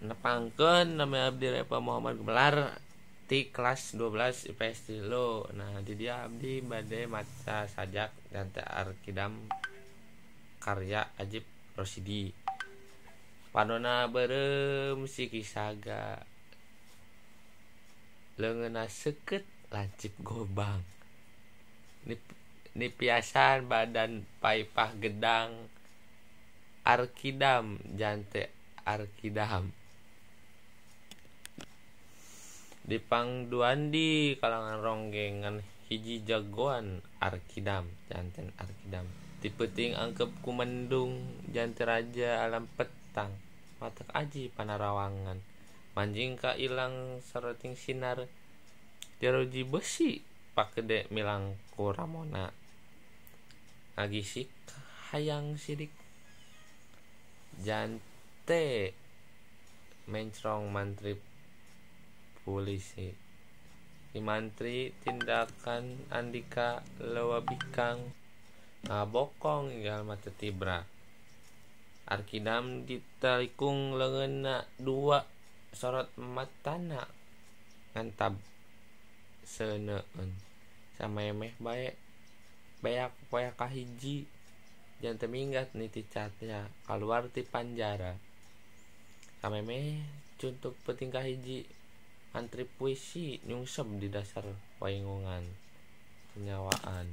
Nepangkeun nami abdi Repa Muhammad Gemelar ti kelas 12 IPS 3. Nah, di dia abdi bade maca sajak Jante Arkidam karya Ajip Rosidi. Panona beureum siki saga, leungeunna seukeut lancip gobang. Nipiasan badan paipah gedang Arkidam jante Arkidam. Dipangduan di kalangan ronggengan hiji jagoan Arkidam janten Arkidam. Ti peuting angkep ku mendung jante raja alam petang matak aji panarawangan manjing ka ilang saroting sinar jaroji besi pakede milang ku ramona ngagisik hayang sidik jante mencrong mantri polisi. Di mantri tindakan Andika lewabikang ngabokong hingga mata tibra. Arkidam ditalikung leungeunna dua sorot matana ngantab seuneun samemeh bae beak poe kahiji jante minggat niti catnya kaluar ti panjara. Samemeh cuntuk peuting kahiji antri puisi nyungsep di dasar waingungan penyawaan.